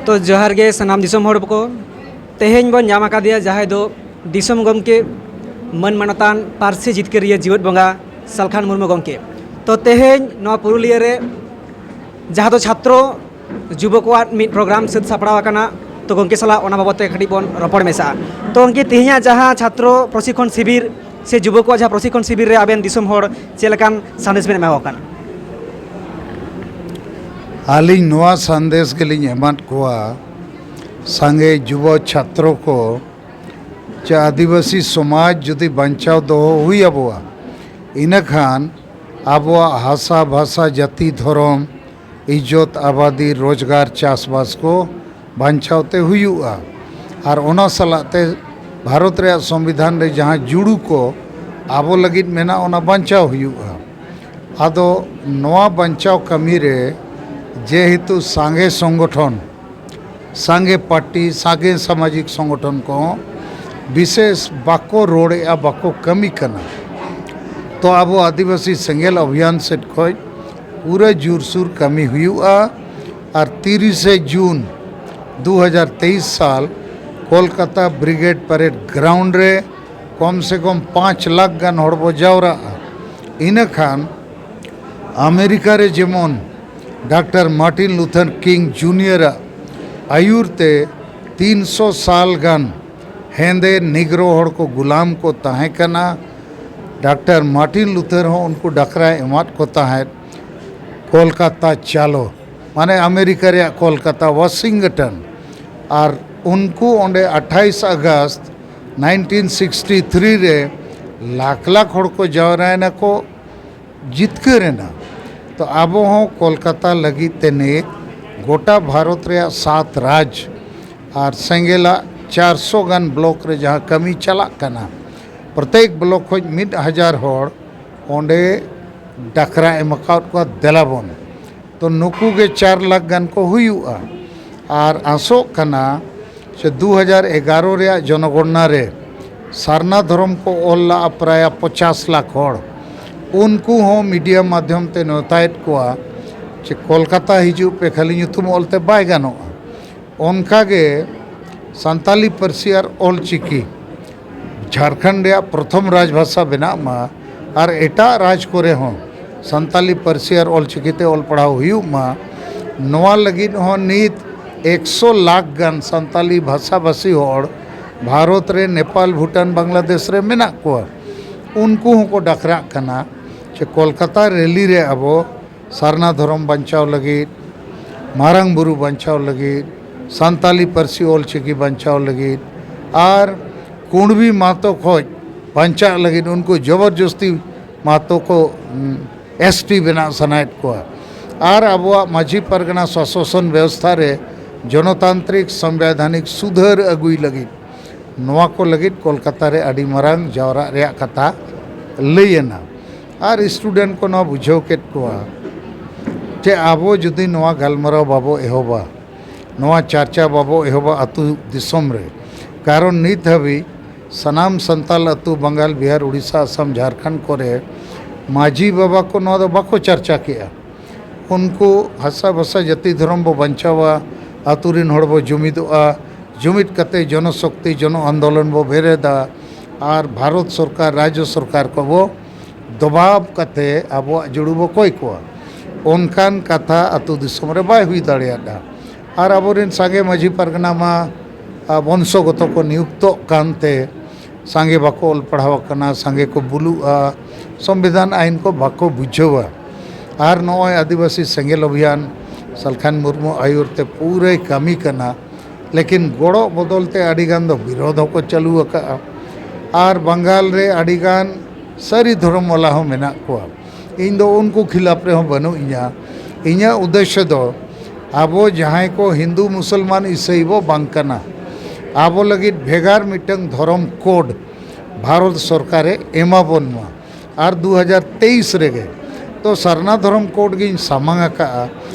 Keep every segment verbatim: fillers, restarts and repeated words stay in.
ᱛᱚ ᱡᱚᱦᱟᱨ ᱜᱮ ᱥᱟᱱᱟᱢ ᱫᱤᱥᱚᱢ ᱦᱚᱲ ᱠᱚ᱾ ᱛᱮᱦᱮᱧ ᱵᱚᱱ ᱧᱟᱢ ᱟᱠᱟᱫᱮᱭᱟ ᱡᱟᱦᱟᱸᱭ ᱫᱚ ᱫᱤᱥᱚᱢ ᱜᱚᱢᱠᱮ, ᱢᱟᱹᱱ ᱢᱟᱱᱚᱛᱟᱱ ᱯᱟᱹᱨᱥᱤ ᱡᱤᱛᱠᱟᱹᱨᱤᱭᱟᱹ ᱡᱤᱣᱮᱫ ᱵᱚᱸᱜᱟ ᱥᱟᱞᱠᱷᱟᱱ ᱢᱩᱨᱢᱩ ᱜᱚᱢᱠᱮ᱾ ᱛᱚ ᱛᱮᱦᱮᱧ ᱱᱚᱣᱟ ᱯᱩᱨᱩᱞᱤᱭᱟᱹ ᱨᱮ ᱡᱟᱦᱟᱸ ᱫᱚ ᱪᱷᱟᱛᱨᱚ ᱡᱩᱵᱚ ᱠᱚᱣᱟᱜ ᱢᱤᱫ ᱯᱨᱳᱜᱨᱟᱢ ᱥᱟᱹᱛ ᱥᱟᱯᱲᱟᱣ ᱟᱠᱟᱱᱟ᱾ ᱛᱚ ᱜᱚᱢᱠᱮ ᱥᱟᱞᱟᱜ ᱚᱱᱟ ᱵᱟᱵᱚᱫ ᱛᱮ ᱠᱟᱹᱴᱤᱡ ᱵᱚᱱ ᱨᱚᱯᱚᱲ ᱢᱮᱥᱟᱜᱼᱟ᱾ ᱛᱚ ᱜᱚᱢᱠᱮ, ᱛᱮᱦᱮᱧᱟᱜ ᱡᱟᱦᱟᱸ ᱪᱷᱟᱛᱨᱚ ᱯᱨᱚᱥᱤᱠᱠᱷᱚᱱ ᱥᱤᱵᱤᱨ ᱥᱮ ᱡᱩᱵᱚ ᱠᱚᱣᱟᱜ ᱡᱟᱦᱟᱸ ᱯᱨᱚᱥᱤᱠᱠᱷᱚᱱ ᱥᱤᱵᱤᱨ ᱨᱮ ᱟᱵᱮᱱ ᱫᱤᱥᱚᱢ ᱦᱚᱲ ᱪᱮᱫ ᱞᱮᱠᱟᱱ ᱥᱟᱸᱫᱮᱥ ᱵᱮᱱ ᱮᱢᱟ ᱠᱚ ᱠᱟᱱᱟ? ᱟᱹᱞᱤᱧ ᱱᱚᱣᱟ ᱥᱟᱸᱫᱮᱥ ᱜᱮᱞᱤᱧ ᱮᱢᱟᱫ ᱠᱚᱣᱟ, ᱥᱟᱸᱜᱮ ᱡᱩᱵᱚ ᱪᱷᱟᱛᱨᱚ ᱠᱚ, ᱡᱮ ᱟᱹᱫᱤᱵᱟᱹᱥᱤ ᱥᱚᱢᱟᱡᱽ ᱡᱩᱫᱤ ᱵᱟᱧᱪᱟᱣ ᱫᱚᱦᱚ ᱦᱩᱭ ᱟᱵᱚᱣᱟ, ᱤᱱᱟᱹᱠᱷᱟᱱ ᱟᱵᱚᱣᱟᱜ ᱦᱟᱥᱟ, ᱵᱷᱟᱥᱟ, ᱡᱟᱹᱛᱤ, ᱫᱷᱚᱨᱚᱢ, ᱤᱡᱽᱡᱚᱛ, ᱟᱵᱟᱫᱤ, ᱨᱳᱡᱽᱜᱟᱨ, ᱪᱟᱥᱵᱟᱥ ᱠᱚ ᱵᱟᱧᱪᱟᱣ ᱛᱮ ᱦᱩᱭᱩᱜᱼᱟ᱾ ᱟᱨ ᱚᱱᱟ ᱥᱟᱞᱟᱜ ᱛᱮ ᱵᱷᱟᱨᱚᱛ ᱨᱮᱭᱟᱜ ᱥᱚᱝᱵᱤᱫᱷᱟᱱ ᱨᱮ ᱡᱟᱦᱟᱸ ᱡᱩᱲᱩ ᱠᱚ ᱟᱵᱚ ᱞᱟᱹᱜᱤᱫ ᱢᱮᱱᱟᱜᱼᱟ, ᱚᱱᱟ ᱵᱟᱧᱪᱟᱣ ᱦᱩᱭᱩᱜᱼᱟ᱾ ᱟᱫᱚ ᱱᱚᱣᱟ ᱵᱟᱧᱪᱟᱣ ᱠᱟᱹᱢᱤ ᱨᱮ ᱡᱮᱦᱮᱛᱩ ᱥᱟᱸᱜᱮ ᱥᱚᱝᱜᱚᱴᱷᱚᱱ, ᱥᱟᱸᱜᱮ ᱯᱟᱨᱴᱤ, ᱥᱟᱸᱜᱮ ᱥᱟᱢᱟᱡᱤᱠ ᱥᱚᱝᱜᱚᱴᱷᱚᱱ ᱠᱚᱦᱚᱸ ᱵᱤᱥᱮᱥ ᱵᱟᱠᱚ ᱨᱚᱲᱮᱜᱼᱟ, ᱵᱟᱠᱚ ᱠᱟᱹᱢᱤ ᱠᱟᱱᱟ᱾ ᱛᱚ ᱟᱵᱚ ᱟᱹᱫᱤᱵᱟᱹᱥᱤ ᱥᱮᱸᱜᱮᱞ ᱚᱵᱷᱤᱭᱟᱱ ᱥᱮᱫ ᱠᱷᱚᱱ ᱯᱩᱨᱟᱹ ᱡᱳᱨᱥᱳᱨ ᱠᱟᱹᱢᱤ ᱦᱩᱭᱩᱜᱼᱟ᱾ ᱟᱨ ᱛᱤᱨᱤᱥᱮ ᱡᱩᱱ ᱫᱩ ᱦᱟᱡᱟᱨ ᱛᱮᱭᱤᱥ ᱥᱟᱞ ᱠᱳᱞᱠᱟᱛᱟ ᱵᱨᱤᱜᱮᱰ ᱯᱟᱨᱮᱰ ᱜᱨᱟᱣᱩᱱᱰ ᱨᱮ ᱠᱚᱢ ᱥᱮ ᱠᱚᱢ ᱯᱟᱸᱪ ᱞᱟᱠᱷ ᱜᱟᱱ ᱦᱚᱲ ᱵᱚ ᱡᱟᱣᱨᱟᱜᱼᱟ᱾ ᱤᱱᱟᱹᱠᱷᱟᱱ ᱟᱢᱮᱨᱤᱠᱟ ᱨᱮ ᱡᱮᱢᱚᱱ ᱰᱟᱠᱛᱟᱨ ᱢᱟᱨᱴᱤᱱ ᱞᱩᱛᱷᱟᱨ ᱠᱤᱝ ᱡᱩᱱᱤᱭᱟᱨᱟᱜ ᱟᱹᱭᱩᱨ ᱛᱮ ᱛᱤᱱᱥᱚ ᱥᱟᱞ ᱜᱟᱱ ᱦᱮᱸᱫᱮ ᱱᱤᱜᱨᱳ ᱦᱚᱲ ᱠᱚ ᱜᱩᱞᱟᱢ ᱠᱚ ᱛᱟᱦᱮᱸ ᱠᱟᱱᱟ᱾ ᱰᱟᱠᱛᱟᱨ ᱢᱟᱨᱴᱤᱱ ᱞᱩᱛᱷᱟᱨ ᱦᱚᱸ ᱩᱱᱠᱩ ᱰᱟᱠᱨᱟᱭ ᱮᱢᱟᱫ ᱠᱚ ᱛᱟᱦᱮᱸᱫ, ᱠᱳᱞᱠᱟᱛᱟ ᱪᱟᱞᱳ, ᱢᱟᱱᱮ ᱟᱢᱮᱨᱤᱠᱟ ᱨᱮᱭᱟᱜ ᱠᱳᱞᱠᱟᱛᱟ, ᱣᱟᱥᱤᱝᱴᱚᱱ᱾ ᱟᱨ ᱩᱱᱠᱩ ᱚᱸᱰᱮ ᱟᱴᱷᱟᱭᱤᱥ ᱟᱜᱚᱥᱴ ᱱᱟᱭᱤᱱᱴᱤᱱ ᱥᱤᱠᱥᱴᱤ ᱛᱷᱨᱤ ᱨᱮ ᱞᱟᱠᱷ ᱞᱟᱠᱷ ᱦᱚᱲ ᱠᱚ ᱡᱟᱣᱨᱟᱭᱮᱱᱟ ᱠᱚ, ᱡᱤᱛᱠᱟᱹᱨ ᱮᱱᱟ᱾ ᱛᱚ ᱟᱵᱚ ᱦᱚᱸ ᱠᱳᱞᱠᱟᱛᱟ ᱞᱟᱹᱜᱤᱫ ᱛᱮ ᱱᱤᱛ ᱜᱚᱴᱟ ᱵᱷᱟᱨᱚᱛ ᱨᱮᱭᱟᱜ ᱥᱟᱛ ᱨᱟᱡᱽ ᱟᱨ ᱥᱮᱸᱜᱮᱞᱟᱜ ᱪᱟᱨᱥᱚ ᱜᱟᱱ ᱵᱞᱚᱠ ᱨᱮ ᱡᱟᱦᱟᱸ ᱠᱟᱹᱢᱤ ᱪᱟᱞᱟᱜ ᱠᱟᱱᱟ, ᱯᱨᱚᱛᱮᱠ ᱵᱞᱚᱠ ᱠᱷᱚᱱ ᱢᱤᱫ ᱦᱟᱡᱟᱨ ᱦᱚᱲ ᱚᱸᱰᱮ ᱰᱟᱠᱨᱟ ᱮᱢ ᱟᱠᱟᱫ ᱠᱚᱣᱟ, ᱫᱮᱞᱟᱵᱚᱱ᱾ ᱛᱚ ᱱᱩᱠᱩ ᱜᱮ ᱪᱟᱨ ᱞᱟᱠᱷ ᱜᱟᱱ ᱠᱚ ᱦᱩᱭᱩᱜᱼᱟ᱾ ᱟᱨ ᱟᱥᱚᱜ ᱠᱟᱱᱟ ᱥᱮ ᱫᱩ ᱦᱟᱡᱟᱨ ᱮᱜᱟᱨᱚ ᱨᱮᱭᱟᱜ ᱡᱚᱱᱚᱜᱚᱬᱱᱟ ᱨᱮ ᱥᱟᱨᱱᱟ ᱫᱷᱚᱨᱚᱢ ᱠᱚ ᱚᱞ ᱞᱟᱜᱼᱟ ᱯᱨᱟᱭ ᱯᱚᱪᱟᱥ ᱞᱟᱠᱷ ᱦᱚᱲ᱾ ᱩᱱᱠᱩ ᱦᱚᱸ ᱢᱤᱰᱤᱭᱟ ᱢᱟᱫᱽᱫᱷᱚᱢ ᱛᱮ ᱱᱮᱣᱛᱟᱭᱮᱫ ᱠᱚᱣᱟ ᱡᱮ ᱠᱳᱞᱠᱟᱛᱟ ᱦᱤᱡᱩᱜ ᱯᱮ, ᱠᱷᱟᱹᱞᱤ ᱧᱩᱛᱩᱢ ᱚᱞ ᱛᱮ ᱵᱟᱭ ᱜᱟᱱᱚᱜᱼᱟ᱾ ᱚᱱᱠᱟᱜᱮ ᱥᱟᱱᱛᱟᱞᱤ ᱯᱟᱹᱨᱥᱤ ᱟᱨ ᱚᱞ ᱪᱤᱠᱤ ᱡᱷᱟᱲᱠᱷᱚᱸᱰ ᱨᱮᱭᱟᱜ ᱯᱨᱚᱛᱷᱚᱢ ᱨᱟᱡᱽᱵᱷᱟᱥᱟ ᱵᱮᱱᱟᱜ ᱢᱟ ᱟᱨ ᱮᱴᱟᱜ ᱨᱟᱡᱽ ᱠᱚᱨᱮ ᱦᱚᱸ ᱥᱟᱱᱛᱟᱞᱤ ᱯᱟᱹᱨᱥᱤ ᱟᱨ ᱚᱞ ᱪᱤᱠᱤᱛᱮ ᱚᱞ ᱯᱟᱲᱦᱟᱣ ᱦᱩᱭᱩᱜ ᱢᱟ, ᱱᱚᱣᱟ ᱞᱟᱹᱜᱤᱫ ᱦᱚᱸ ᱱᱤᱛ ᱮᱠᱥᱚ ᱞᱟᱠᱷ ᱜᱟᱱ ᱥᱟᱱᱛᱟᱞᱤ ᱵᱷᱟᱥᱟᱵᱷᱟᱥᱤ ᱦᱚᱲ ᱵᱷᱟᱨᱚᱛ ᱨᱮ ᱱᱮᱯᱟᱞ, ᱵᱷᱩᱴᱟᱱ, ᱵᱟᱝᱞᱟᱫᱮᱥ ᱨᱮ ᱢᱮᱱᱟᱜ ᱠᱚᱣᱟ᱾ ᱩᱱᱠᱩ ᱦᱚᱸᱠᱚ ᱰᱟᱠᱨᱟᱜ ᱠᱟᱱᱟ ᱡᱮ ᱠᱳᱞᱠᱟᱛᱟ ᱨᱮᱞᱤ ᱨᱮ ᱟᱵᱚ ᱥᱟᱨᱱᱟ ᱫᱷᱚᱨᱚᱢ ᱵᱟᱧᱪᱟᱣ ᱞᱟᱹᱜᱤᱫ, ᱢᱟᱨᱟᱝ ᱵᱩᱨᱩ ᱵᱟᱧᱪᱟᱣ ᱞᱟᱹᱜᱤᱫ, ᱥᱟᱱᱛᱟᱞᱤ ᱯᱟᱹᱨᱥᱤ ᱚᱞ ᱪᱤᱠᱤ ᱵᱟᱧᱪᱟᱣ ᱞᱟᱹᱜᱤᱫ ᱟᱨ ᱠᱩᱬᱵᱤ ᱢᱟᱦᱟᱛᱚ ᱠᱷᱚᱱ ᱵᱟᱧᱪᱟᱜ ᱞᱟᱹᱜᱤᱫ ᱩᱱᱠᱩ ᱡᱚᱵᱚᱨᱡᱚᱥᱛᱤ ᱢᱟᱦᱟᱛᱚ ᱠᱚ, ᱩᱢ, ᱮᱥ ᱴᱤ ᱵᱮᱱᱟᱣ ᱥᱟᱱᱟᱭᱮᱫ ᱠᱚᱣᱟ᱾ ᱟᱨ ᱟᱵᱚᱣᱟᱜ ᱢᱟᱹᱡᱷᱤ ᱯᱟᱨᱜᱟᱱᱟ ᱥᱚᱥᱟᱥᱚᱱ ᱵᱮᱵᱚᱥᱛᱷᱟ ᱨᱮ ᱡᱚᱱᱚᱛᱟᱱᱛᱨᱤᱠ ᱥᱚᱝᱵᱤᱫᱷᱟᱱᱤᱠ ᱥᱩᱫᱷᱟᱹᱨ ᱟᱹᱜᱩᱭ ᱞᱟᱹᱜᱤᱫ ᱱᱚᱣᱟ ᱠᱚ ᱞᱟᱹᱜᱤᱫ ᱠᱳᱞᱠᱟᱛᱟ ᱨᱮ ᱟᱹᱰᱤ ᱢᱟᱨᱟᱝ ᱡᱟᱣᱨᱟᱜ ᱨᱮᱭᱟᱜ ᱠᱟᱛᱷᱟ ᱞᱟᱹᱭ ᱮᱱᱟ᱾ ᱟᱨ ᱥᱴᱩᱰᱮᱱᱴ ᱠᱚ ᱱᱚᱣᱟ ᱵᱩᱡᱷᱟᱹᱣ ᱠᱮᱫ ᱠᱚᱣᱟ ᱡᱮ ᱟᱵᱚ ᱡᱩᱫᱤ ᱱᱚᱣᱟ ᱜᱟᱞᱢᱟᱨᱟᱣ ᱵᱟᱵᱚ ᱮᱦᱚᱵᱟ, ᱱᱚᱣᱟ ᱪᱟᱨᱪᱟ ᱵᱟᱵᱚ ᱮᱦᱚᱵᱟ ᱟᱹᱛᱩ ᱫᱤᱥᱚᱢ ᱨᱮ, ᱠᱟᱨᱚᱱ ᱱᱤᱛ ᱦᱟᱹᱵᱤᱡ ᱥᱟᱱᱟᱢ ᱥᱟᱱᱛᱟᱞ ᱟᱹᱛᱩ, ᱵᱟᱝᱜᱟᱞ, ᱵᱤᱦᱟᱨ, ᱩᱲᱤᱥᱥᱟ, ᱟᱥᱟᱢ, ᱡᱷᱟᱲᱠᱷᱚᱸᱰ ᱠᱚᱨᱮ ᱢᱟᱹᱡᱷᱤ ᱵᱟᱵᱟ ᱠᱚ ᱱᱚᱣᱟ ᱫᱚ ᱵᱟᱠᱚ ᱪᱟᱨᱪᱟ ᱠᱮᱜᱼᱟ᱾ ᱩᱱᱠᱩ ᱦᱟᱥᱟ ᱵᱷᱟᱥᱟ ᱡᱟᱹᱛᱤ ᱫᱷᱚᱨᱚᱢ ᱵᱚ ᱵᱟᱧᱪᱟᱣᱟ, ᱟᱹᱛᱩ ᱨᱤᱱ ᱦᱚᱲ ᱵᱚ ᱡᱩᱢᱤᱫᱚᱜᱼᱟ, ᱡᱩᱢᱤᱫ ᱠᱟᱛᱮ ᱡᱚᱱᱚᱥᱚᱠᱛᱤ ᱡᱚᱱᱚ ᱟᱱᱫᱳᱞᱚᱱ ᱵᱚ ᱵᱮᱨᱮᱫᱟ ᱟᱨ ᱵᱷᱟᱨᱚᱛ ᱥᱚᱨᱠᱟᱨ, ᱨᱟᱡᱽᱡᱚ ᱥᱚᱨᱠᱟᱨ ᱠᱚᱵᱚ ᱫᱚᱵᱟᱵ ᱠᱟᱛᱮ ᱟᱵᱚᱣᱟᱜ ᱡᱩᱲᱩ ᱵᱚ ᱠᱚᱭ ᱠᱚᱣᱟ᱾ ᱚᱱᱠᱟᱱ ᱠᱟᱛᱷᱟ ᱟᱹᱛᱩ ᱫᱤᱥᱚᱢ ᱨᱮ ᱵᱟᱭ ᱦᱩᱭ ᱫᱟᱲᱮᱭᱟᱫᱼᱟ᱾ ᱟᱨ ᱟᱵᱚᱨᱮᱱ ᱥᱟᱸᱜᱮ ᱢᱟᱹᱡᱷᱤ ᱯᱟᱨᱜᱟᱱᱟ ᱢᱟ, ᱟ, ᱵᱚᱝᱥᱚᱜᱚᱛᱚ ᱠᱚ ᱱᱤᱭᱩᱠᱛᱚᱜ ᱠᱟᱱᱛᱮ ᱥᱟᱸᱜᱮ ᱵᱟᱠᱚ ᱚᱞ ᱯᱟᱲᱦᱟᱣ ᱟᱠᱟᱱᱟ, ᱥᱟᱸᱜᱮ ᱠᱚ ᱵᱩᱞᱩᱜᱼᱟ, ᱥᱚᱝᱵᱤᱫᱷᱟᱱ ᱟᱭᱤᱱ ᱠᱚ ᱵᱟᱠᱚ ᱵᱩᱡᱷᱟᱹᱣᱟ᱾ ᱟᱨ ᱱᱚᱜᱼᱚᱭ ᱟᱹᱫᱤᱵᱟᱹᱥᱤ ᱥᱮᱸᱜᱮᱞ ᱚᱵᱷᱤᱭᱟᱱ ᱥᱟᱞᱠᱷᱟᱱ ᱢᱩᱨᱢᱩ ᱟᱹᱭᱩᱨ ᱛᱮ ᱯᱩᱨᱟᱹᱭ ᱠᱟᱹᱢᱤ ᱠᱟᱱᱟ, ᱞᱮᱠᱤᱱ ᱜᱚᱲᱚ ᱵᱚᱫᱚᱞ ᱛᱮ ᱟᱹᱰᱤ ᱜᱟᱱ ᱫᱚ ᱵᱤᱨᱳᱫᱷ ᱦᱚᱸᱠᱚ ᱪᱟᱹᱞᱩ ᱟᱠᱟᱫᱼᱟ᱾ ᱟᱨ ᱵᱟᱝᱜᱟᱞ ᱨᱮ ᱟᱹᱰᱤ ᱜᱟᱱ ᱥᱟᱹᱨᱤ ᱫᱷᱚᱨᱚᱢ ᱣᱟᱞᱟ ᱦᱚᱸ ᱢᱮᱱᱟᱜ ᱠᱚᱣᱟ᱾ ᱤᱧ ᱫᱚ ᱩᱱᱠᱩ ᱠᱷᱤᱞᱟᱯ ᱨᱮᱦᱚᱸ ᱵᱟᱹᱱᱩᱜ ᱤᱧᱟ᱾ ᱤᱧᱟᱹᱜ ᱩᱫᱽᱫᱮᱥᱥᱚ ᱫᱚ ᱟᱵᱚ ᱡᱟᱦᱟᱸᱭ ᱠᱚ ᱦᱤᱱᱫᱩ, ᱢᱩᱥᱚᱞᱢᱟᱱ, ᱤᱥᱟᱹᱭ ᱵᱚ ᱵᱟᱝ ᱠᱟᱱᱟ, ᱟᱵᱚ ᱞᱟᱹᱜᱤᱫ ᱵᱷᱮᱜᱟᱨ ᱢᱤᱫᱴᱟᱝ ᱫᱷᱚᱨᱚᱢ ᱠᱳᱰ ᱵᱷᱟᱨᱚᱛ ᱥᱚᱨᱠᱟᱨᱮ ᱮᱢᱟ ᱵᱚᱱ ᱢᱟ᱾ ᱟᱨ ᱫᱩ ᱦᱟᱡᱟᱨ ᱛᱮᱭᱤᱥ ᱨᱮᱜᱮ ᱛᱚ ᱥᱟᱨᱱᱟ ᱫᱷᱚᱨᱚᱢ ᱠᱳᱰ ᱜᱤᱧ ᱥᱟᱢᱟᱝ ᱟᱠᱟᱫᱼᱟ,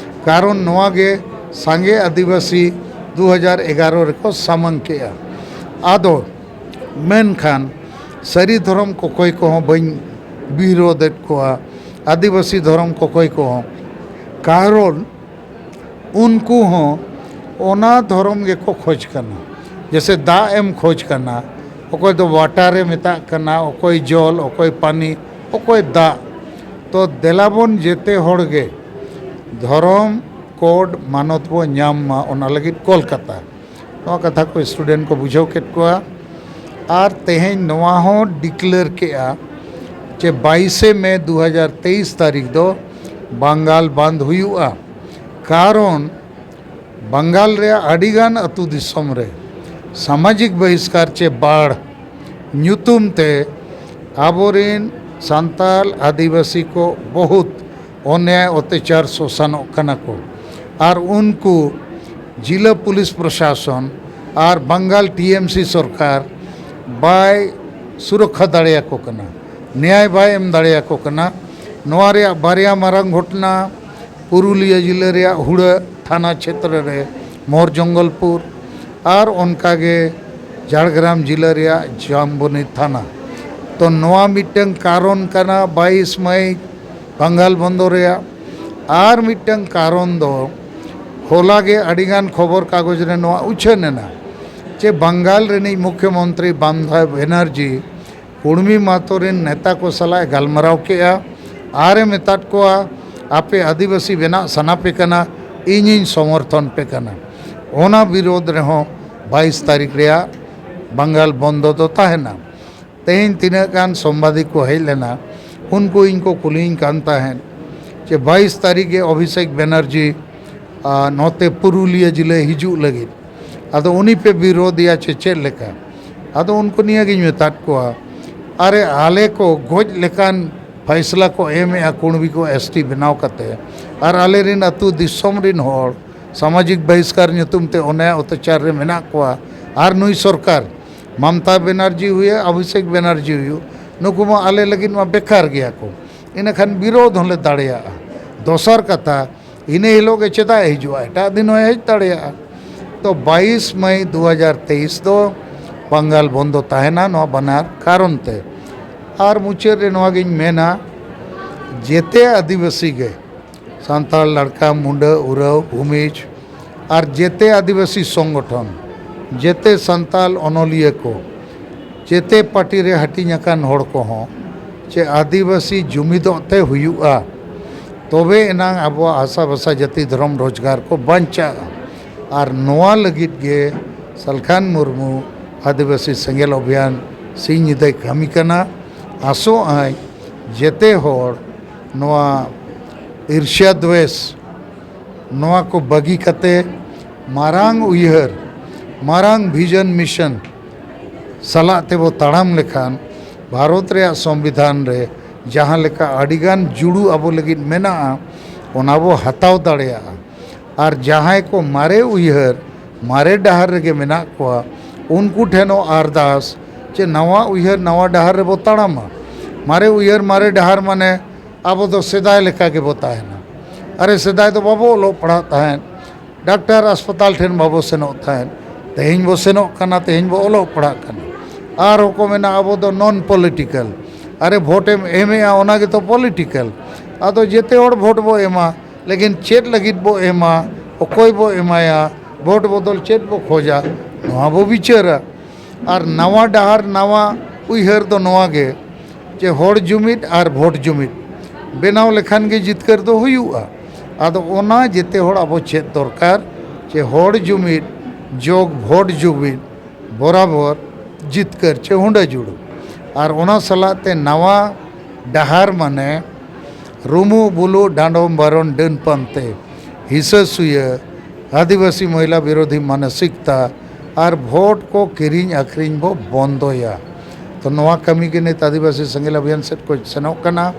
ᱠᱟᱨᱚᱱ ᱱᱚᱣᱟ ᱜᱮ ᱥᱟᱸᱜᱮ ᱟᱹᱫᱤᱵᱟᱹᱥᱤ ᱫᱩ ᱦᱟᱡᱟᱨ ᱮᱜᱟᱨᱚ ᱨᱮᱠᱚ ᱥᱟᱢᱟᱝ ᱠᱮᱜᱼᱟ᱾ ᱟᱫᱚ ᱢᱮᱱᱠᱷᱟᱱ ᱥᱟᱹᱨᱤ ᱫᱷᱚᱨᱚᱢ ᱠᱚᱠᱚᱭ ᱠᱚᱦᱚᱸ ᱵᱟᱹᱧ ᱵᱤᱨᱳᱫᱮᱫ ᱠᱚᱣᱟ, ᱟᱹᱫᱤᱵᱟᱹᱥᱤ ᱫᱷᱚᱨᱚᱢ ᱠᱚᱠᱚᱭ ᱠᱚᱦᱚᱸ, ᱠᱟᱨᱚᱱ ᱩᱱᱠᱩ ᱦᱚᱸ ᱚᱱᱟ ᱫᱷᱚᱨᱚᱢ ᱜᱮᱠᱚ ᱠᱷᱚᱡᱽ ᱠᱟᱱᱟ᱾ ᱡᱮᱥᱮ ᱫᱟᱜ ᱮᱢ ᱠᱷᱚᱡᱽ ᱠᱟᱱᱟ, ᱚᱠᱚᱭ ᱫᱚ ᱣᱟᱴᱟᱨ ᱮ ᱢᱮᱛᱟᱜ ᱠᱟᱱᱟ, ᱚᱠᱚᱭ ᱡᱚᱞ, ᱚᱠᱚᱭ ᱯᱟᱱᱤ, ᱚᱠᱚᱭ ᱫᱟᱜ᱾ ᱛᱚ ᱫᱮᱞᱟᱵᱚᱱ ᱡᱮᱛᱮ ᱦᱚᱲ ᱜᱮ ᱫᱷᱚᱨᱚᱢ ᱠᱳᱰ ᱢᱟᱱᱚᱛ ᱵᱚ ᱧᱟᱢ ᱢᱟ, ᱚᱱᱟ ᱞᱟᱹᱜᱤᱫ ᱠᱳᱞᱠᱟᱛᱟ᱾ ᱱᱚᱣᱟ ᱠᱟᱛᱷᱟ ᱠᱚ ᱥᱴᱩᱰᱮᱱᱴ ᱠᱚ ᱵᱩᱡᱷᱟᱹᱣ ᱠᱮᱫ ᱠᱚᱣᱟ᱾ ᱟᱨ ᱛᱮᱦᱮᱧ ᱱᱚᱣᱟ ᱦᱚᱸ ᱰᱤᱠᱞᱮᱭᱟᱨ ᱠᱮᱜᱼᱟ ᱡᱮ ᱵᱟᱭᱤᱥᱮ ᱢᱮ ᱫᱩ ᱦᱟᱡᱟᱨ ᱛᱮᱭᱤᱥ ᱛᱟᱹᱨᱤᱠᱷ ᱫᱚ ᱵᱟᱝᱜᱟᱞ ᱵᱟᱸᱫ ᱦᱩᱭᱩᱜᱼᱟ᱾ ᱠᱟᱨᱚᱱ ᱵᱟᱝᱜᱟᱞ ᱨᱮᱭᱟᱜ ᱟᱹᱰᱤᱜᱟᱱ ᱟᱹᱛᱩ ᱫᱤᱥᱚᱢ ᱨᱮ ᱥᱟᱢᱟᱡᱤᱠ ᱵᱚᱦᱤᱥᱠᱟᱨ ᱪᱮ ᱵᱟᱲ ᱧᱩᱛᱩᱢ ᱛᱮ ᱟᱵᱚᱨᱮᱱ ᱥᱟᱱᱛᱟᱞ ᱟᱹᱫᱤᱵᱟᱹᱥᱤ ᱠᱚ ᱵᱚᱦᱩᱛ ᱚᱱᱭᱟᱭ ᱚᱛᱛᱟᱪᱟᱨ ᱥᱳᱥᱟᱱᱚᱜ ᱠᱟᱱᱟ ᱠᱚ᱾ ᱟᱨ ᱩᱱᱠᱩ ᱡᱤᱞᱟᱹ ᱯᱩᱞᱤᱥ ᱯᱨᱚᱥᱟᱥᱚᱱ ᱟᱨ ᱵᱟᱝᱜᱟᱞ ᱴᱤ ᱮᱢ ᱥᱤ ᱥᱚᱨᱠᱟᱨ ᱵᱟᱭ ᱥᱩᱨᱚᱠᱠᱷᱟ ᱫᱟᱲᱮᱭᱟᱠᱚ ᱠᱟᱱᱟ, ᱱᱮᱭᱟᱭ ᱵᱟᱭ ᱮᱢ ᱫᱟᱲᱮᱭᱟᱠᱚ ᱠᱟᱱᱟ᱾ ᱱᱚᱣᱟ ᱨᱮᱭᱟᱜ ᱵᱟᱨᱭᱟ ᱢᱟᱨᱟᱝ ᱜᱷᱚᱴᱚᱱᱟ ᱯᱩᱨᱩᱞᱤᱭᱟᱹ ᱡᱤᱞᱟᱹ ᱨᱮᱭᱟᱜ ᱦᱩᱲᱟᱹ ᱛᱷᱟᱱᱟ ᱪᱷᱮᱛᱨᱚ ᱨᱮ ᱢᱳᱨ ᱡᱚᱝᱜᱚᱞᱯᱩᱨ, ᱟᱨ ᱚᱱᱠᱟᱜᱮ ᱡᱷᱟᱲᱜᱨᱟᱢ ᱡᱤᱞᱟᱹ ᱨᱮᱭᱟᱜ ᱡᱟᱢᱵᱚᱱᱤ ᱛᱷᱟᱱᱟ᱾ ᱛᱚ ᱱᱚᱣᱟ ᱢᱤᱫᱴᱟᱝ ᱠᱟᱨᱚᱱ ᱠᱟᱱᱟ ᱵᱟᱭᱤᱥ ᱢᱟᱹᱭ ᱵᱟᱝᱜᱟᱞ ᱵᱚᱱᱫᱚ ᱨᱮᱭᱟᱜ᱾ ᱟᱨ ᱢᱤᱫᱴᱟᱝ ᱠᱟᱨᱚᱱ ᱫᱚ ᱦᱚᱞᱟ ᱜᱮ ᱟᱹᱰᱤᱜᱟᱱ ᱠᱷᱚᱵᱚᱨ ᱠᱟᱜᱚᱡᱽ ᱨᱮ ᱱᱚᱣᱟ ᱩᱪᱷᱟᱹᱱ ᱮᱱᱟ ᱡᱮ ᱵᱟᱝᱜᱟᱞ ᱨᱤᱱᱤᱡ ᱢᱩᱠᱷᱭᱚᱢᱚᱱᱛᱨᱤ ᱢᱚᱢᱚᱛᱟ ᱵᱮᱱᱟᱨᱡᱤ ᱠᱩᱲᱢᱤ ᱢᱟᱛᱚ ᱨᱮᱱ ᱱᱮᱛᱟ ᱠᱚ ᱥᱟᱞᱟᱜ ᱮ ᱜᱟᱞᱢᱟᱨᱟᱣ ᱠᱮᱜᱼᱟ ᱟᱨ ᱮ ᱢᱮᱛᱟᱫ ᱠᱚᱣᱟ, "ᱟᱯᱮ ᱟᱹᱫᱤᱵᱟᱹᱥᱤ ᱵᱮᱱᱟᱜ ᱥᱟᱱᱟ ᱯᱮ ᱠᱟᱱᱟ, ᱤᱧᱤᱧ ᱥᱚᱢᱚᱨᱛᱷᱚᱱ ᱯᱮ ᱠᱟᱱᱟ᱾" ᱚᱱᱟ ᱵᱤᱨᱳᱫᱷ ᱨᱮᱦᱚᱸ ᱵᱟᱭᱤᱥ ᱛᱟᱹᱨᱤᱠᱷ ᱨᱮᱭᱟᱜ ᱵᱟᱝᱜᱟᱞ ᱵᱚᱱᱫᱚ ᱫᱚ ᱛᱟᱦᱮᱱᱟ᱾ ᱛᱮᱦᱮᱧ ᱛᱤᱱᱟᱹᱜ ᱜᱟᱱ ᱥᱚᱢᱵᱟᱫᱤᱠ ᱠᱚ ᱦᱮᱡ ᱞᱮᱱᱟ, ᱩᱱᱠᱩ ᱤᱧ ᱠᱚ ᱠᱩᱞᱤᱧ ᱠᱟᱱ ᱛᱟᱦᱮᱸᱫ ᱡᱮ ᱵᱟᱭᱤᱥ ᱛᱟᱹᱨᱤᱠᱷ ᱜᱮ ᱚᱵᱷᱤᱥᱮᱠ ᱵᱮᱱᱟᱨᱡᱤ ᱟᱨ ᱱᱚᱛᱮ ᱯᱩᱨᱩᱞᱤᱭᱟᱹ ᱡᱤᱞᱟᱹ ᱦᱤᱡᱩᱜ ᱞᱟᱹᱜᱤᱫ, ᱟᱫᱚ ᱩᱱᱤ ᱯᱮ ᱵᱤᱨᱳᱫᱷᱮᱭᱟ ᱪᱮ ᱪᱮᱫ ᱞᱮᱠᱟ? ᱟᱫᱚ ᱩᱱᱠᱩ ᱱᱤᱭᱟᱹ ᱜᱤᱧ ᱢᱮᱛᱟᱫ ᱠᱚᱣᱟ, ᱟᱨᱮ, ᱟᱞᱮ ᱠᱚ ᱜᱚᱡ ᱞᱮᱠᱟᱱ ᱯᱷᱟᱭᱥᱞᱟ ᱠᱚ ᱮᱢᱮᱜᱼᱟ ᱠᱩᱬᱵᱤ ᱠᱚ ᱮᱥ ᱴᱤ ᱵᱮᱱᱟᱣ ᱠᱟᱛᱮ, ᱟᱨ ᱟᱞᱮ ᱨᱮᱱ ᱟᱹᱛᱩ ᱫᱤᱥᱚᱢ ᱨᱮᱱ ᱦᱚᱲ ᱥᱟᱢᱟᱡᱤᱠ ᱵᱟᱦᱤᱥᱠᱟᱨ ᱧᱩᱛᱩᱢ ᱛᱮ ᱚᱱᱭᱟᱭ ᱚᱛᱛᱟᱪᱟᱨ ᱨᱮ ᱢᱮᱱᱟᱜ ᱠᱚᱣᱟ᱾ ᱟᱨ ᱱᱩᱭ ᱥᱚᱨᱠᱟᱨ, ᱢᱚᱢᱚᱛᱟ ᱵᱮᱱᱟᱨᱡᱤ ᱦᱩᱭᱩᱜ, ᱚᱵᱷᱤᱥᱮᱠ ᱵᱮᱱᱟᱨᱡᱤ ᱦᱩᱭᱩᱜ, ᱱᱩᱠᱩ ᱢᱟ ᱟᱞᱮ ᱞᱟᱹᱜᱤᱫ ᱢᱟ ᱵᱮᱠᱟᱨ ᱜᱮᱭᱟ ᱠᱚ᱾ ᱤᱱᱟᱹᱠᱷᱟᱱ ᱵᱤᱨᱳᱫᱷ ᱦᱚᱸᱞᱮ ᱫᱟᱲᱮᱭᱟᱜᱼᱟ᱾ ᱫᱚᱥᱟᱨ ᱠᱟᱛᱷᱟ, ᱤᱱᱟᱹ ᱦᱤᱞᱳᱜ ᱜᱮ ᱪᱮᱫᱟᱜ ᱮ ᱦᱤᱡᱩᱜᱼᱟ? ᱮᱴᱟᱜ ᱫᱤᱱ ᱦᱚᱸᱭ ᱦᱮᱡ ᱫᱟᱲᱮᱭᱟᱜᱼᱟ᱾ ᱛᱚ ᱵᱟᱭᱤᱥ ᱢᱟᱹᱭ ᱫᱩ ᱦᱟᱡᱟᱨ ᱛᱮᱭᱤᱥ ᱫᱚ ᱵᱟᱝᱜᱟᱞ ᱵᱚᱱᱫᱚ ᱛᱟᱦᱮᱱᱟ ᱱᱚᱣᱟ ᱵᱟᱱᱟᱨ ᱠᱟᱨᱚᱱ ᱛᱮ᱾ ᱟᱨ ᱢᱩᱪᱟᱹᱫ ᱨᱮ ᱱᱚᱣᱟ ᱜᱤᱧ ᱢᱮᱱᱟ, ᱡᱮᱛᱮ ᱟᱹᱫᱤᱵᱟᱹᱥᱤ ᱜᱮ, ᱥᱟᱱᱛᱟᱲ, ᱞᱟᱲᱠᱟ, ᱢᱩᱰᱟᱹ, ᱩᱨᱟᱹᱣ, ᱵᱷᱩᱢᱤᱡᱽ, ᱟᱨ ᱡᱮᱛᱮ ᱟᱹᱫᱤᱵᱟᱹᱥᱤ ᱥᱚᱝᱜᱚᱴᱷᱚᱱ, ᱡᱮᱛᱮ ᱥᱟᱱᱛᱟᱞ ᱚᱱᱚᱞᱤᱭᱟᱹ ᱠᱚ, ᱡᱮᱛᱮ ᱯᱟᱨᱴᱤ ᱨᱮ ᱦᱟᱹᱴᱤᱧ ᱟᱠᱟᱱ ᱦᱚᱲ ᱠᱚᱦᱚᱸ ᱪᱮ ᱟᱹᱫᱤᱵᱟᱹᱥᱤ ᱡᱩᱢᱤᱫᱚᱜ ᱛᱮ ᱦᱩᱭᱩᱜᱼᱟ, ᱛᱚᱵᱮ ᱮᱱᱟᱝ ᱟᱵᱚᱣᱟᱜ ᱦᱟᱥᱟ ᱵᱷᱟᱥᱟ ᱡᱟᱹᱛᱤ ᱫᱷᱚᱨᱚᱢ ᱨᱳᱡᱽᱜᱟᱨ ᱠᱚ ᱵᱟᱧᱪᱟᱜᱼᱟ᱾ ᱟᱨ ᱱᱚᱣᱟ ᱞᱟᱹᱜᱤᱫ ᱜᱮ ᱥᱟᱞᱠᱷᱟᱱ ᱢᱩᱨᱢᱩ ᱟᱹᱫᱤᱵᱟᱹᱥᱤ ᱥᱮᱸᱜᱮᱞ ᱚᱵᱷᱤᱭᱟᱱ ᱥᱤᱧ ᱧᱤᱫᱟᱹᱭ ᱠᱟᱹᱢᱤ ᱠᱟᱱᱟ᱾ ᱟᱥᱚᱜ ᱟᱹᱧ ᱡᱮᱛᱮ ᱦᱚᱲ ᱱᱚᱣᱟ ᱤᱨᱥᱭᱟ ᱫᱣᱮᱥ, ᱱᱚᱣᱟ ᱠᱚ ᱵᱟᱹᱜᱤ ᱠᱟᱛᱮ ᱢᱟᱨᱟᱝ ᱩᱭᱦᱟᱹᱨ, ᱢᱟᱨᱟᱝ ᱵᱷᱤᱡᱚᱱ ᱢᱤᱥᱚᱱ ᱥᱟᱞᱟᱜ ᱛᱮᱵᱚ ᱛᱟᱲᱟᱢ ᱞᱮᱠᱷᱟᱱ ᱵᱷᱟᱨᱚᱛ ᱨᱮᱭᱟᱜ ᱥᱚᱝᱵᱤᱫᱷᱟᱱ ᱨᱮ ᱡᱟᱦᱟᱸ ᱞᱮᱠᱟ ᱟᱹᱰᱤᱜᱟᱱ ᱡᱩᱲᱩ ᱟᱵᱚ ᱞᱟᱹᱜᱤᱫ ᱢᱮᱱᱟᱜᱼᱟ, ᱚᱱᱟ ᱵᱚ ᱦᱟᱛᱟᱣ ᱫᱟᱲᱮᱭᱟᱜᱼᱟ᱾ ᱟᱨ ᱡᱟᱦᱟᱸᱭ ᱠᱚ ᱢᱟᱨᱮ ᱩᱭᱦᱟᱹᱨ, ᱢᱟᱨᱮ ᱰᱟᱦᱟᱨ ᱨᱮᱜᱮ ᱢᱮᱱᱟᱜ ᱠᱚᱣᱟ, ᱩᱱᱠᱩ ᱴᱷᱮᱱ ᱦᱚᱸ ᱟᱨᱫᱟᱥ ᱡᱮ ᱱᱟᱣᱟ ᱩᱭᱦᱟᱹᱨ, ᱱᱟᱣᱟ ᱰᱟᱦᱟᱨ ᱨᱮᱵᱚ ᱛᱟᱲᱟᱢᱟ᱾ ᱢᱟᱨᱮ ᱩᱭᱦᱟᱹᱨ, ᱢᱟᱨᱮ ᱰᱟᱦᱟᱨ ᱢᱟᱱᱮ ᱟᱵᱚ ᱫᱚ ᱥᱮᱫᱟᱭ ᱞᱮᱠᱟ ᱜᱮᱵᱚ ᱛᱟᱦᱮᱱᱟ᱾ ᱟᱨᱮ, ᱥᱮᱫᱟᱭ ᱫᱚ ᱵᱟᱵᱚ ᱚᱞᱚᱜ ᱯᱟᱲᱦᱟᱜ ᱛᱟᱦᱮᱸᱫ, ᱰᱟᱠᱛᱟᱨ ᱦᱟᱥᱯᱟᱛᱟᱞ ᱴᱷᱮᱱ ᱵᱟᱵᱚ ᱥᱮᱱᱚᱜ ᱛᱟᱦᱮᱸᱫ᱾ ᱛᱮᱦᱮᱧ ᱵᱚ ᱥᱮᱱᱚᱜ ᱠᱟᱱᱟ, ᱛᱮᱦᱮᱧ ᱵᱚ ᱚᱞᱚᱜ ᱯᱟᱲᱦᱟᱜ ᱠᱟᱱᱟ᱾ ᱟᱨᱦᱚᱸ ᱠᱚ ᱢᱮᱱᱟ ᱟᱵᱚ ᱫᱚ ᱱᱚᱱ ᱯᱚᱞᱤᱴᱤᱠᱟᱞ᱾ ᱟᱨᱮ, ᱵᱷᱳᱴᱮᱢ ᱮᱢᱮᱜᱼᱟ, ᱚᱱᱟ ᱜᱮᱛᱚ ᱯᱚᱞᱤᱴᱤᱠᱟᱞ᱾ ᱟᱫᱚ ᱡᱮᱛᱮ ᱦᱚᱲ ᱵᱷᱳᱴ ᱵᱚ ᱮᱢᱟ, ᱞᱮᱠᱤᱱ ᱪᱮᱫ ᱞᱟᱹᱜᱤᱫ ᱵᱚ ᱮᱢᱟ, ᱚᱠᱚᱭ ᱵᱚ ᱮᱢᱟᱭᱟ, ᱵᱷᱳᱴ ᱵᱚᱫᱚᱞ ᱪᱮᱫ ᱵᱚ ᱠᱷᱚᱡᱟ, ᱱᱚᱣᱟ ᱵᱚ ᱵᱤᱪᱟᱹᱨᱟ᱾ ᱟᱨ ᱱᱟᱣᱟ ᱰᱟᱦᱟᱨ, ᱱᱟᱣᱟ ᱩᱭᱦᱟᱹᱨ ᱫᱚ ᱱᱚᱣᱟ ᱜᱮ ᱡᱮ ᱦᱚᱲ ᱡᱩᱢᱤᱫ ᱟᱨ ᱵᱷᱳᱴ ᱡᱩᱢᱤᱫ ᱵᱮᱱᱟᱣ ᱞᱮᱠᱷᱟᱱ ᱜᱮ ᱡᱤᱛᱠᱟᱹᱨ ᱫᱚ ᱦᱩᱭᱩᱜᱼᱟ᱾ ᱟᱫᱚ ᱚᱱᱟ ᱡᱮᱛᱮ ᱦᱚᱲ ᱟᱵᱚ ᱪᱮᱫ ᱫᱚᱨᱠᱟᱨ ᱡᱮ ᱦᱚᱲ ᱡᱩᱢᱤᱫ ᱡᱳᱜᱽ ᱵᱷᱳᱴ ᱡᱩᱢᱤᱫ ᱵᱚᱨᱟᱵᱚᱨ ᱡᱤᱛᱠᱟᱹᱨ ᱪᱮ ᱦᱩᱸᱰᱟᱹ ᱡᱩᱲᱩ᱾ ᱟᱨ ᱚᱱᱟ ᱥᱟᱞᱟᱜ ᱛᱮ ᱱᱟᱣᱟ ᱰᱟᱦᱟᱨ ᱢᱟᱱᱮ ᱨᱩᱢᱩ ᱵᱩᱞᱩ ᱰᱟᱸᱰᱚᱢ ᱵᱟᱨᱚᱱ ᱰᱟᱹᱱ ᱯᱟᱱᱛᱮ, ᱦᱤᱥᱟᱹ ᱥᱩᱭᱟᱹ, ᱟᱹᱫᱤᱵᱟᱹᱥᱤ ᱢᱚᱦᱤᱞᱟ ᱵᱤᱨᱳᱫᱷᱤ ᱢᱟᱱᱚᱥᱤᱠᱛᱟ ᱟᱨ ᱵᱷᱳᱴ ᱠᱚ ᱠᱤᱨᱤᱧ ᱟᱹᱠᱷᱨᱤᱧ ᱵᱚ ᱵᱚᱱᱫᱚᱭᱟ᱾ ᱛᱚ ᱱᱚᱣᱟ ᱠᱟᱹᱢᱤ ᱜᱮ ᱱᱤᱛ ᱟᱹᱫᱤᱵᱟᱹᱥᱤ ᱥᱮᱸᱜᱮᱞ ᱚᱵᱷᱤᱭᱟᱱ ᱥᱮᱫ ᱠᱚ ᱥᱮᱱᱚᱜ ᱠᱟᱱᱟ᱾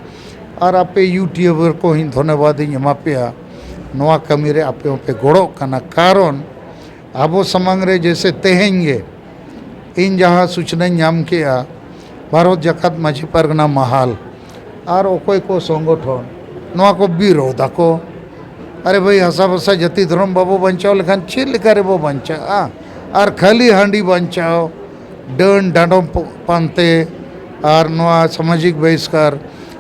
ᱟᱨ ᱟᱯᱮ ᱭᱩᱴᱤᱭᱩᱵᱟᱨ ᱠᱚ ᱦᱚᱸᱧ ᱫᱷᱚᱱᱭᱚᱵᱟᱫ ᱤᱧ ᱮᱢᱟ ᱯᱮᱭᱟ, ᱱᱚᱣᱟ ᱠᱟᱹᱢᱤ ᱨᱮ ᱟᱯᱮ ᱦᱚᱸᱯᱮ ᱜᱚᱲᱚᱜ ᱠᱟᱱᱟ᱾ ᱠᱟᱨᱚᱱ ᱟᱵᱚ ᱥᱟᱢᱟᱝ ᱨᱮ ᱡᱮᱭᱥᱮ ᱛᱮᱦᱮᱧ ᱜᱮ ᱤᱧ ᱡᱟᱦᱟᱸ ᱥᱩᱪᱱᱟᱧ ᱧᱟᱢ ᱠᱮᱜᱼᱟ, ᱵᱷᱟᱨᱚᱛ ᱡᱟᱠᱟᱛ ᱢᱟᱹᱡᱷᱤ ᱯᱟᱨᱜᱟᱱᱟ ᱢᱟᱦᱟᱞ ᱟᱨ ᱚᱠᱚᱭ ᱠᱚ ᱥᱚᱝᱜᱚᱴᱷᱚᱱ ᱱᱚᱣᱟ ᱠᱚ ᱵᱤᱨᱳᱫᱷ ᱟᱠᱚ᱾ ᱟᱨᱮ ᱵᱷᱟᱹᱭ, ᱦᱟᱥᱟ ᱵᱷᱟᱥᱟ ᱡᱟᱹᱛᱤ ᱫᱷᱚᱨᱚᱢ ᱵᱟᱵᱚ ᱵᱟᱧᱪᱟᱣ ᱞᱮᱠᱷᱟᱱ ᱪᱮᱫ ᱞᱮᱠᱟ ᱨᱮᱵᱚ ᱵᱟᱧᱪᱟᱜᱼᱟ? ᱟᱨ ᱠᱷᱟᱹᱞᱤ ᱦᱟᱺᱰᱤ ᱵᱟᱧᱪᱟᱣ, ᱰᱟᱹᱱ ᱰᱟᱸᱰᱚᱢ ᱯᱚ-, ᱯᱟᱱᱛᱮ ᱟᱨ ᱱᱚᱣᱟ ᱥᱟᱢᱟᱡᱤᱠ ᱵᱚᱦᱤᱥᱠᱟᱨ,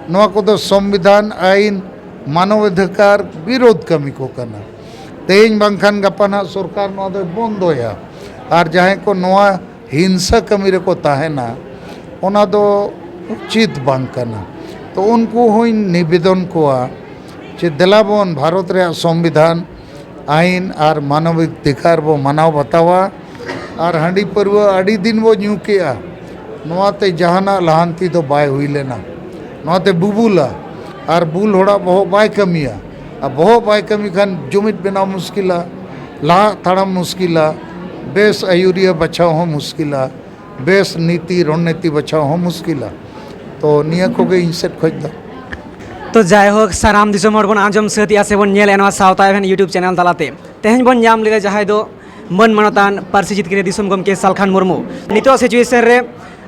ᱱᱚᱣᱟ ᱠᱚᱫᱚ ᱥᱚᱝᱵᱤᱫᱷᱟᱱ, ᱟᱹᱭᱤᱱ, ᱢᱟᱱᱚᱵ ᱚᱫᱷᱤᱠᱟᱨ ᱵᱤᱨᱳᱫᱷ ᱠᱟᱹᱢᱤ ᱠᱚ ᱠᱟᱱᱟ᱾ ᱛᱮᱦᱮᱧ ᱵᱟᱝᱠᱷᱟᱱ ᱜᱟᱯᱟ ᱱᱟᱜ ᱥᱚᱨᱠᱟᱨ ᱱᱚᱣᱟ ᱫᱚᱭ ᱵᱚᱱᱫᱚᱭᱟ᱾ ᱟᱨ ᱡᱟᱦᱟᱸᱭ ᱠᱚ ᱱᱚᱣᱟ ᱦᱤᱝᱥᱟ ᱠᱟᱹᱢᱤ ᱨᱮᱠᱚ ᱛᱟᱦᱮᱱᱟ, ᱚᱱᱟ ᱫᱚ ᱩᱪᱤᱛ ᱵᱟᱝ ᱠᱟᱱᱟ᱾ ᱛᱚ ᱩᱱᱠᱩ ᱦᱚᱸᱧ ᱱᱤᱵᱮᱫᱚᱱ ᱠᱚᱣᱟ ᱡᱮ ᱫᱮᱞᱟ ᱵᱚᱱ ᱵᱷᱟᱨᱚᱛ ᱨᱮᱭᱟᱜ ᱥᱚᱝᱵᱤᱫᱷᱟᱱ, ᱟᱹᱭᱤᱱ ᱟᱨ ᱢᱟᱱᱚᱵᱤᱠ ᱚᱫᱷᱤᱠᱟᱨ ᱵᱚ ᱢᱟᱱᱟᱣ ᱵᱟᱛᱟᱣᱟ᱾ ᱟᱨ ᱦᱟᱺᱰᱤ ᱯᱟᱹᱨᱣᱟᱹ ᱟᱹᱰᱤ ᱫᱤᱱ ᱵᱚ ᱧᱩ ᱠᱮᱜᱼᱟ, ᱱᱚᱣᱟᱛᱮ ᱡᱟᱦᱟᱱᱟᱜ ᱞᱟᱦᱟᱱᱛᱤ ᱫᱚ ᱵᱟᱭ ᱦᱩᱭ ᱞᱮᱱᱟ᱾ ᱱᱚᱣᱟᱛᱮ ᱵᱩᱵᱩᱞᱟ, ᱟᱨ ᱵᱩᱞ ᱦᱚᱲᱟᱜ ᱵᱚᱦᱚᱜ ᱵᱟᱭ ᱠᱟᱹᱢᱤᱭᱟ᱾ ᱟᱨ ᱵᱚᱦᱚᱜ ᱵᱟᱭ ᱠᱟᱹᱢᱤ ᱠᱷᱟᱱ ᱡᱩᱢᱤᱫ ᱵᱮᱱᱟᱣ ᱢᱩᱥᱠᱤᱞᱟ, ᱞᱟᱦᱟᱜ ᱛᱟᱲᱟᱢ ᱢᱩᱥᱠᱤᱞᱟ, ᱵᱮᱥ ᱟᱹᱭᱩᱨᱤᱭᱟᱹ ᱵᱟᱪᱷᱟᱣ ᱦᱚᱸ ᱢᱩᱥᱠᱤᱞᱟ, ᱵᱮᱥ ᱱᱤᱛᱤ ᱨᱚᱱᱱᱤᱛᱤ ᱵᱟᱪᱷᱟᱣ ᱦᱚᱸ ᱢᱩᱥᱠᱤᱞᱟ᱾ ᱛᱚ ᱱᱤᱭᱟᱹ ᱠᱚᱜᱮ ᱤᱧ ᱥᱮᱫ ᱠᱷᱚᱡ ᱫᱚ᱾ ᱛᱚ ᱡᱟᱭᱦᱳᱠ, ᱥᱟᱱᱟᱢ ᱫᱤᱥᱚᱢ ᱦᱚᱲ ᱵᱚᱱ ᱟᱸᱡᱚᱢ ᱥᱟᱹᱛ ᱮᱜᱼᱟ ᱥᱮ ᱵᱚᱱ ᱧᱮᱞᱮᱜᱼᱟ ᱱᱚᱣᱟ ᱥᱟᱶᱛᱟ ᱮᱵᱷᱮᱱ YouTube ᱪᱮᱱᱮᱞ ᱛᱟᱞᱟᱛᱮ᱾ ᱛᱮᱦᱮᱧ ᱵᱚᱱ ᱧᱟᱢ ᱞᱮᱫᱟ ᱡᱟᱦᱟᱸᱭ ᱫᱚ ᱢᱟᱹᱱ ᱢᱟᱱᱚᱛᱟᱱ ᱯᱟᱹᱨᱥᱤ ᱡᱤᱛᱠᱟᱹᱨᱤᱭᱟᱹ ᱫᱤᱥᱚᱢ ᱜᱚᱢᱠᱮ ᱥᱟᱞᱠᱷᱟᱱ ᱢᱩᱨᱢᱩ᱾ ᱱᱤᱛᱚᱜ ᱥᱤᱪᱩᱭᱮᱥᱚᱱ ᱨᱮ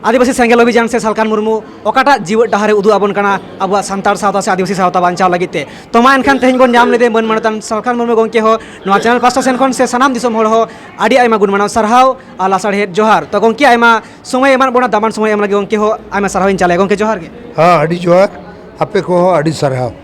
ᱟᱹᱫᱤᱵᱟᱹᱥᱤ ᱥᱮᱸᱜᱮᱞ ᱚᱵᱷᱤᱡᱟᱱ ᱥᱮ ᱥᱟᱞᱠᱷᱟᱱ ᱢᱩᱨᱢᱩ ᱚᱠᱟᱴᱟᱜ ᱡᱤᱣᱮᱫ ᱰᱟᱦᱟᱨᱮ ᱩᱫᱩᱜ ᱟᱵᱚᱱ ᱠᱟᱱᱟ ᱟᱵᱚᱣᱟᱜ ᱥᱟᱱᱛᱟᱲ ᱥᱟᱶᱛᱟ ᱥᱮ ᱟᱹᱫᱤᱵᱟᱹᱥᱤ ᱥᱟᱶᱛᱟ ᱵᱟᱧᱪᱟᱣ ᱞᱟᱹᱜᱤᱫ ᱛᱮ? ᱛᱚ ᱢᱟ ᱮᱱᱠᱷᱟᱱ ᱛᱮᱦᱮᱧ ᱵᱚᱱ ᱧᱟᱢ ᱞᱮᱫᱮ ᱢᱟᱹᱱ ᱢᱟᱱᱚᱛᱟᱱ ᱥᱟᱞᱠᱷᱟᱱ ᱢᱩᱨᱢᱩ ᱜᱚᱢᱠᱮ ᱦᱚᱸ ᱱᱚᱣᱟ ᱪᱮᱱᱮᱞ ᱯᱟᱥᱴᱟ ᱥᱮᱱ ᱠᱷᱚᱱ ᱥᱮ ᱥᱟᱱᱟᱢ ᱫᱤᱥᱚᱢ ᱦᱚᱲ ᱦᱚᱸ ᱟᱹᱰᱤ ᱟᱭᱢᱟ ᱜᱩᱱ ᱢᱟᱱᱟᱣ ᱥᱟᱨᱦᱟᱣ ᱟᱨ ᱞᱟᱥᱟᱲᱦᱮᱫ ᱡᱚᱦᱟᱨ᱾ ᱛᱚ ᱜᱚᱢᱠᱮ, ᱟᱭᱢᱟ ᱥᱚᱢᱚᱭ ᱮᱢᱟᱜ ᱵᱚᱱᱟ, ᱫᱟᱢᱟᱱ ᱥᱚᱢᱚᱭ ᱮᱢ ᱞᱟᱹᱜᱤᱫ ᱜᱚᱢᱠᱮ ᱦᱚᱸ ᱟᱭᱢᱟ ᱥᱟᱨᱦᱟᱣ ᱤᱧ ᱪᱟᱞᱮ᱾ ᱜᱚᱢᱠᱮ ᱡᱚᱦᱟᱨ ᱜᱮ᱾ ᱦᱮᱸ, ᱟᱹᱰᱤ ᱡᱚᱦᱟᱨ᱾ ᱟᱯᱮ ᱠᱚᱦᱚᱸ ᱟᱹᱰᱤ ᱥᱟᱨᱦᱟᱣ᱾